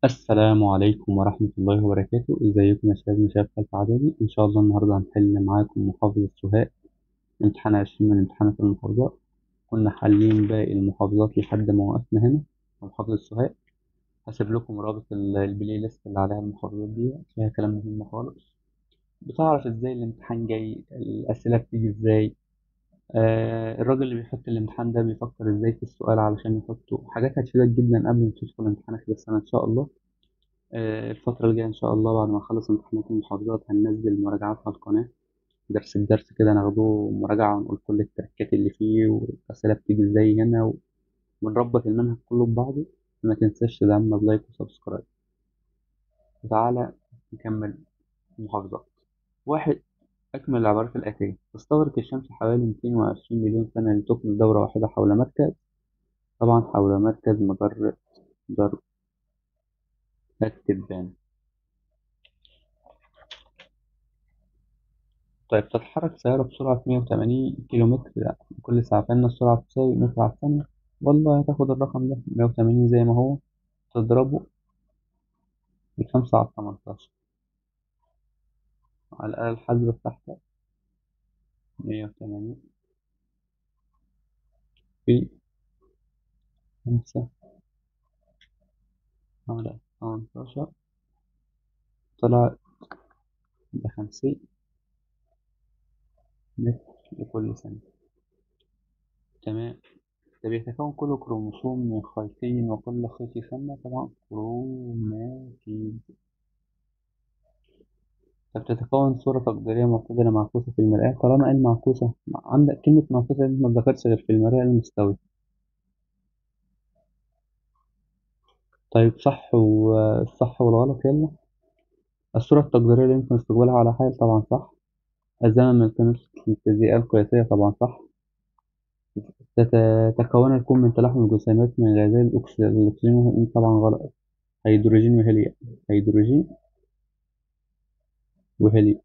السلام عليكم ورحمة الله وبركاته. ازيكم يا شباب؟ شباب ثالثة إعدادي. إن شاء الله النهاردة هنحل معاكم محافظة سوهاج، امتحان 20 من امتحانات المحافظات. كنا حالين باقي المحافظات لحد ما وقفنا هنا في محافظة سوهاج. هسيب لكم رابط ال playlist اللي عليها المحافظات دي، فيها كلام مهم خالص، بتعرف ازاي الامتحان جاي، الأسئلة بتيجي ازاي، الراجل اللي بيحط الامتحان ده بيفكر ازاي في السؤال علشان يحطه. حاجات هتفيدك جدا قبل ما تدخل امتحان آخر السنة إن شاء الله. الفترة الجاية إن شاء الله بعد ما نخلص امتحانات المحافظات هننزل مراجعات على القناة، درس بدرس كده ناخده مراجعة ونقول كل التركات اللي فيه والأسئلة بتيجي ازاي هنا، ونربط المنهج كله ببعضه. ما تنساش تدعمنا ب like و subscribe. وتعالى نكمل المحافظات. 1. أكمل العبارات الآتية. تستغرق الشمس حوالي 220 مليون سنة لتكمل دورة واحدة حول مركز، طبعا حول مركز مجرة درب التبانة. طيب تتحرك سيارة بسرعة 180 كيلومتر كل ساعة، فإن السرعة تساوي متر على الثانية. والله هتاخد الرقم ده 180 زي ما هو، تضربه ب5 على 18 على الآلة الحاسبة بتاعتك، 180 في 5 على 18، طلع ب50 متر لكل ثانية. تمام. ده بيتكون كل كروموسوم من خيطين، وكل خيط يسمى طبعا كروماتيد. طب تتكون صورة تقديرية معتدلة معكوسة في المرآة. طالما قال معكوسة، عندك كلمة معكوسة دي ما اتذكرتش غير في المرآة المستوية. طيب صح والصح والغلط. يلا الصورة التقديرية اللي يمكن استقبالها على حال، طبعا صح. الزمن من قيمة الفيزياء القياسية، طبعا صح. تتكون الكون من تلاحم الجسيمات من غازات الأكسجين، طبعا غلط. هيدروجين وهيليوم، هيدروجين وهيليوم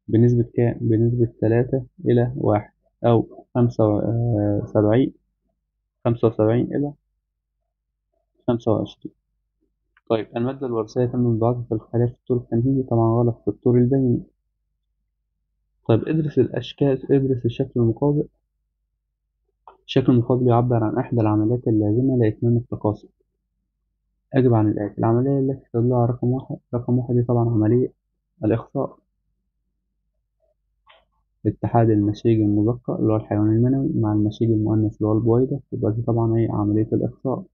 بنسبة كام؟ بنسبة 3 إلى 1 أو 75 إلى 25. طيب المادة الوراثية تم انبعاثها في الخلايا في الطور التمهيدي، طبعا غلط، في الطور البيني. طيب ادرس الأشكال، ادرس الشكل المقابل. الشكل المقابل يعبر عن إحدى العمليات اللازمة لإتمام التقاسم. أجب عن الآتي. العملية التي تدل على رقم 1، رقم 1 دي طبعا عملية الإخصاء، اتحاد المشيج المذكر اللي هو الحيوان المنوي مع المشيج المؤنث اللي هو البويضة، يبقى دي طبعا هي عملية الإخصاء.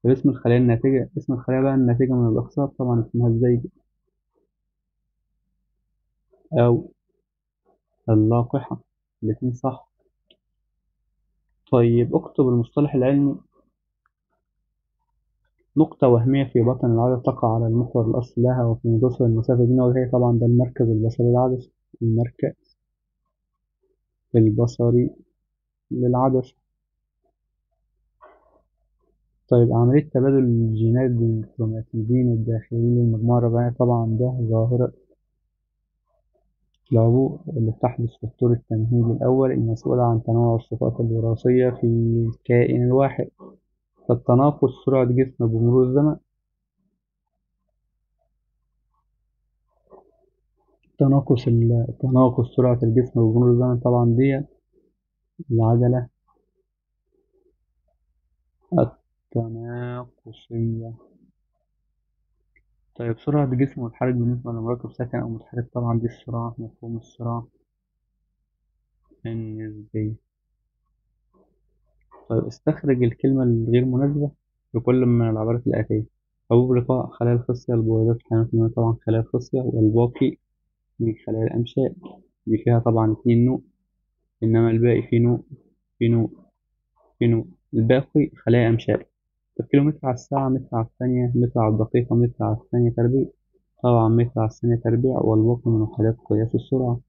طب اسم الخلية الناتجة، اسم الخلية بقى الناتجة من الإخصاء طبعا اسمها الزيجة أو اللاقحة، الاتنين صح. طيب اكتب المصطلح العلمي. نقطة وهمية في بطن العدسة تقع على المحور الأصلي لها وفي منتصف المسافة بين وجهيها، طبعا ده المركز البصري للعدسة، المركز البصري للعدسة. طيب عملية تبادل الجينات بين الكروماتيدين الداخليين للمجموعة الرباعية، طبعا ده ظاهرة العبوء اللي بتحدث في الطور التمهيدي الأول المسؤولة عن تنوع الصفات الوراثية في الكائن الواحد. فالتناقص سرعة جسم بمرور الزمن، تناقص سرعة الجسم بمرور الزمن، طبعا دي العجلة التناقصية. طيب سرعة جسم متحرك بالنسبة لمراكب ساكن أو متحرك، طبعا دي السرعة، مفهوم السرعة النسبية. طيب استخرج الكلمة الغير مناسبة لكل من العبارات الآتية. حبوب لقاء، خلايا الخصية، البويضات، الحيوانات المنوية، طبعا خلايا الخصية، والباقي من خلايا الأمشاء دي فيها طبعا 2 نوع، إنما الباقي فيه نوع، في نوع، في نوع، الباقي خلايا أمشاء. طب كيلومتر على الساعة، متر على الثانية، متر على الدقيقة، متر على الثانية تربيع، طبعا متر على الثانية تربيع، والباقي من وحدات قياس السرعة.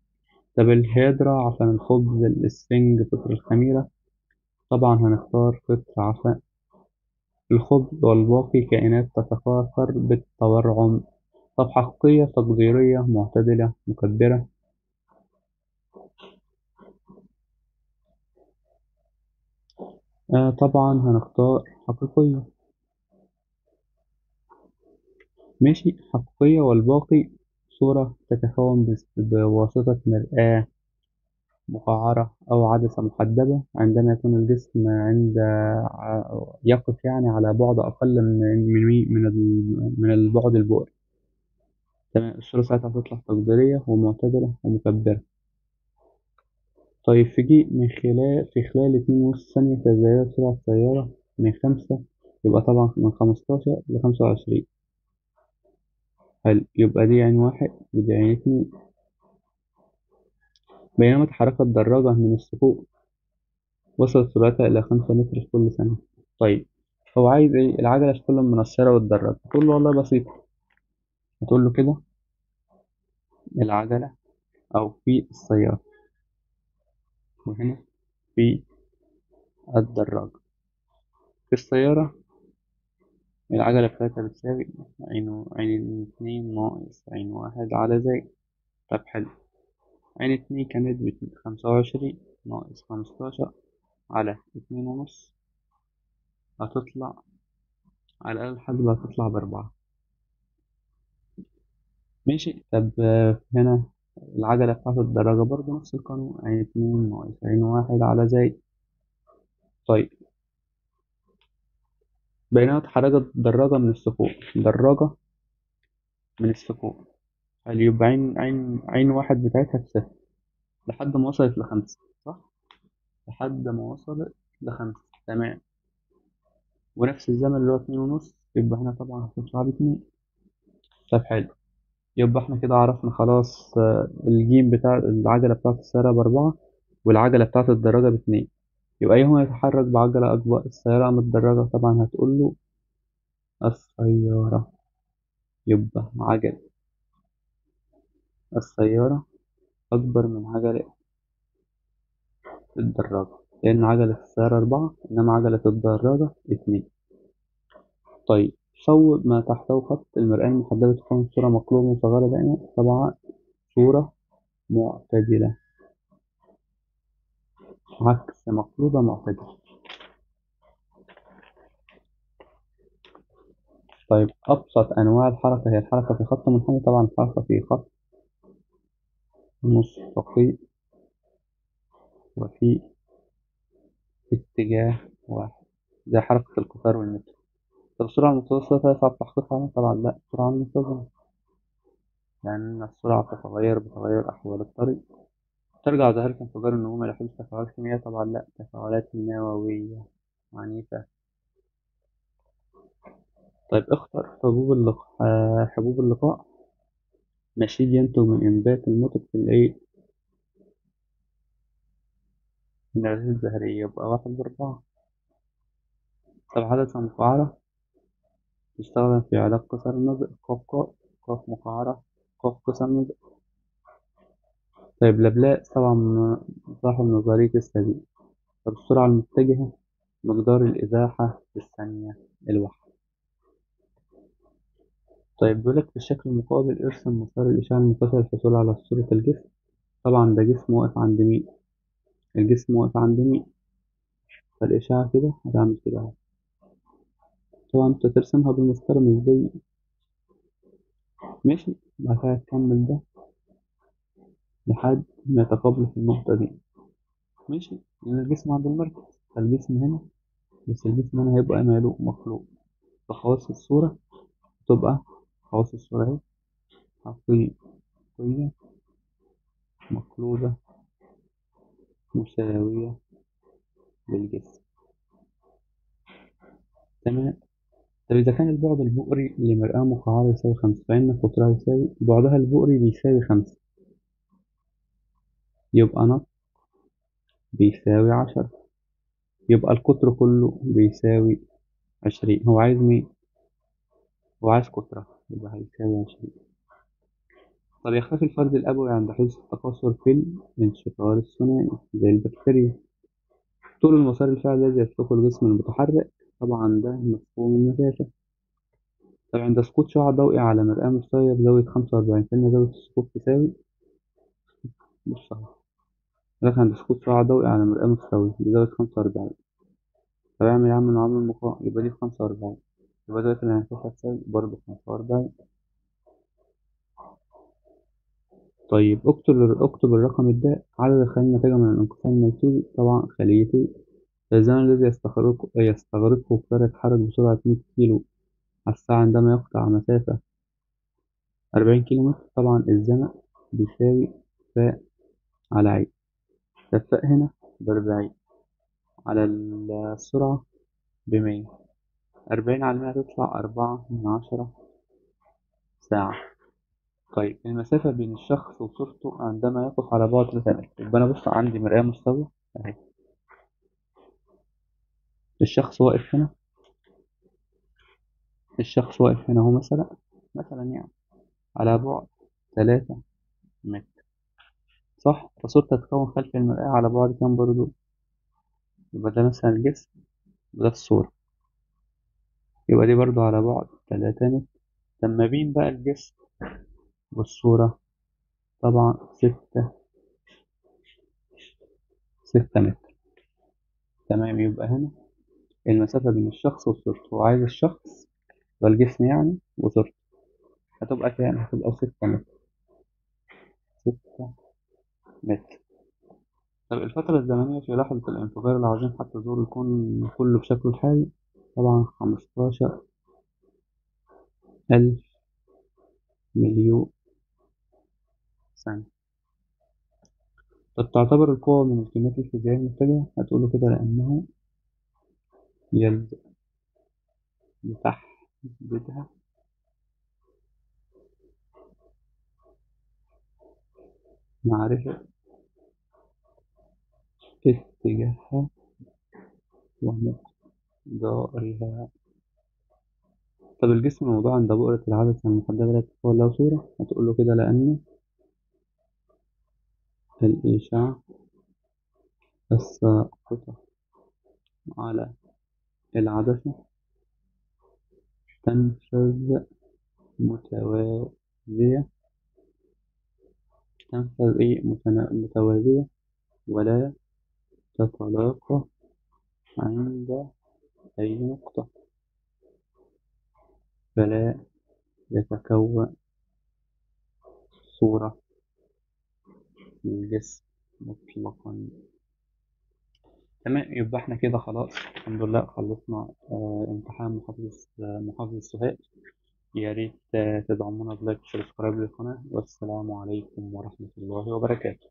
طب الهيدرا، عفن الخبز، الإسفنج، فطر الخميرة، طبعا هنختار فطر عفن الخبز، والباقي كائنات تتكاثر بالتورعم. طب حقيقية، تقديرية، معتدلة، مكبرة، طبعا هنختار حقيقية. ماشي، حقيقية، والباقي صورة تتكون بواسطة مرآة مقعرة أو عدسة محدبة عندما يكون الجسم عند يقف يعني على بعد أقل من البعد البؤري. تمام، الصورة ساعتها هتطلع تقديرية ومعتدلة ومكبرة. طيب في جي في خلال 2.5 ثانية تزايدت سرعة السيارة من 5، يبقى طبعا من 15 ل25. حلو، يبقى دي عين 1 ودي عين 2. بينما تحركت الدراجة من السكوت وصلت سرعتها إلى 5 متر في كل ثانية. طيب هو عايز إيه؟ العجلة في كل من السيارة والدراجة. تقول له والله بسيطة، هتقول له كده العجلة أو في السيارة وهنا في الدراجة. في السيارة العجلة بتاعتها بتساوي عين 2 ناقص عين 1 على زائد. طب حلو، عين 2 كانت 25 ناقص 15 على 2.5، هتطلع على الآلة الحاسبة هتطلع ب4. ماشي. طب هنا العجلة بتاعت الدراجة برضه نفس القانون، عين 2 ناقص عين 1 على زائد. طيب بينما تحركت الدراجة من السكون، دراجة من السكون، هل يبقى عين 1 بتاعتها بصفر لحد ما وصلت ل5، صح؟ لحد ما وصلت ل5، تمام. ونفس الزمن اللي هو 2.5، يبقى هنا طبعا هتطلع ب2. طب حلو، يبقى احنا كده عرفنا خلاص، الجيم بتاع العجلة بتاعت السيارة ب4 والعجلة بتاعت الدراجة ب2. يبقى أيهما يتحرك بعجلة أكبر، السيارة أم الدراجة؟ طبعا هتقول له السيارة، يبقى عجلة السيارة أكبر من عجلة الدراجة، لأن عجلة السيارة 4 إنما عجلة الدراجة 2. طيب صوب ما تحته خط المرآة المحدبة تكون صورة مقلوبة مصغرة دائما، طبعا صورة معتدلة عكس مقلوبة معتدلة. طيب أبسط أنواع الحركة هي الحركة في خط منحني، طبعا الحركة في خط مستقيم وفي اتجاه واحد زي حركة القطار والمترو. طب السرعة المتوسطة يصعب تحقيقها؟ طبعا لا، السرعة المنتظمة لأن السرعة تتغير بتغير أحوال الطريق. ترجع ظاهرة انفجار النجوم إلى حدوث تفاعلات كيميائية؟ طبعا لا، تفاعلات نووية عنيفة. طيب اختر حبوب اللقاء مشيج ينتج من إنبات المطر في الإيه؟ النباتات الزهرية، يبقى 1 ب4. طب عدسة مقعرة تستخدم في علاج قصر النظر، قاف قاف قاف مقعرة قاف قصر النظر. طيب لبلاء طبعا صاحب نظرية السبيل. طب السرعة المتجهة مقدار الإزاحة في الثانية الواحدة. طيب بيقولك في الشكل المقابل ارسم مسار الإشعاع المنفصل للحصول على صورة الجسم. طبعا ده جسم واقف عند مين؟ الجسم واقف عند مين؟ فالإشعاع كده هتعمل كده أهو. طبعا انت ترسمها بالمسطرة مش زي ماشي، بعد كده تكمل ده لحد ما يتقابلوا في النقطة دي، ماشي، لأن الجسم عند المركز، فالجسم هنا بس الجسم هنا هيبقى ماله مخلوق، فخواص الصورة تبقى خواص الصورة اهي حقيقية مقلوبة مساوية للجسم، تمام. طب إذا كان البعد البؤري لمرآة مقعرة يساوي 5، فإن قطرها يساوي بعدها البؤري بيساوي 5، يبقى نق بيساوي 10، يبقى القطر كله بيساوي 20. هو عايز مين؟ هو عايز قطرة، يبقى هيساوي 20. طب يختفي الفرد الأبوي عند حدوث التكاثر في الانشطار الثنائي زي البكتيريا. طول المسار الفعلي الذي يسلكه الجسم المتحرك، طبعا ده مفهوم المسافة. طب عند سقوط شعاع ضوئي على مرآة مستوية بزاوية 45، فإن زاوية السقوط تساوي، بص أهو، عند سقوط شعاع ضوئي على مرآة مستوية بزاوية 45، طب اعمل يا عم معامل المقام، يبقى دي ب45، يبقى دلوقتي الانعكاس هتساوي برضه 45. طيب اكتب الرقم الدائم عدد الخلايا الناتجة من الانقسام الميتوزي، طبعا خليتين. الزمن الذي يستغرقه قطار يتحرك بسرعة 100 كيلو على الساعة عندما يقطع مسافة 40 كيلو متر، طبعا الزمن بيساوي فاء على عين. طب فاء هنا ب40 على السرعة ب100، 40 على 100 تطلع 4/10 ساعة. طيب المسافة بين الشخص وصورته عندما يقف على بعد 3 متر، يبقى أنا بص عندي مرآة مستوية أهي، الشخص واقف هنا، الشخص واقف هنا أهو مثلا يعني على بعد 3 متر، صح؟ فصورته تتكون خلف المرآة على بعد كام برضو؟ يبقى ده مثلا الجسم وده الصورة، يبقى دي برضو على بعد 3 متر. طب ما بين بقى الجسم والصورة طبعا 6 متر، تمام. يبقى هنا المسافة بين الشخص وصورته، هو عايز الشخص والجسم يعني وصورته، هتبقى كام؟ هتبقى 6 متر، 6 متر. طب الفترة الزمنية في لحظة الانفجار العظيم حتى ظهور الكون كله بشكله الحالي، طبعا 15,000 مليون سنة. طب تعتبر القوة من الكميات الفيزيائية المتجهة؟ هتقوله كده لأنه يلزم تحديدها معرفة اتجاهها ومقدارها. طب الجسم الموضوع عند بؤرة العدسة المحددة لا تتكون له صورة؟ هتقول له كده لأن الإشعاع الساقطة على العدسة تنفذ متوازية، تنفذ إيه؟ متوازية ولا تتلاقى عند أي نقطة، فلا يتكون صورة للجسم مطلقا. تمام، يبقى احنا كده خلاص الحمد لله خلصنا امتحان محافظة سوهاج. يا ريت تدعمونا ب like و subscribe للقناة، والسلام عليكم ورحمة الله وبركاته.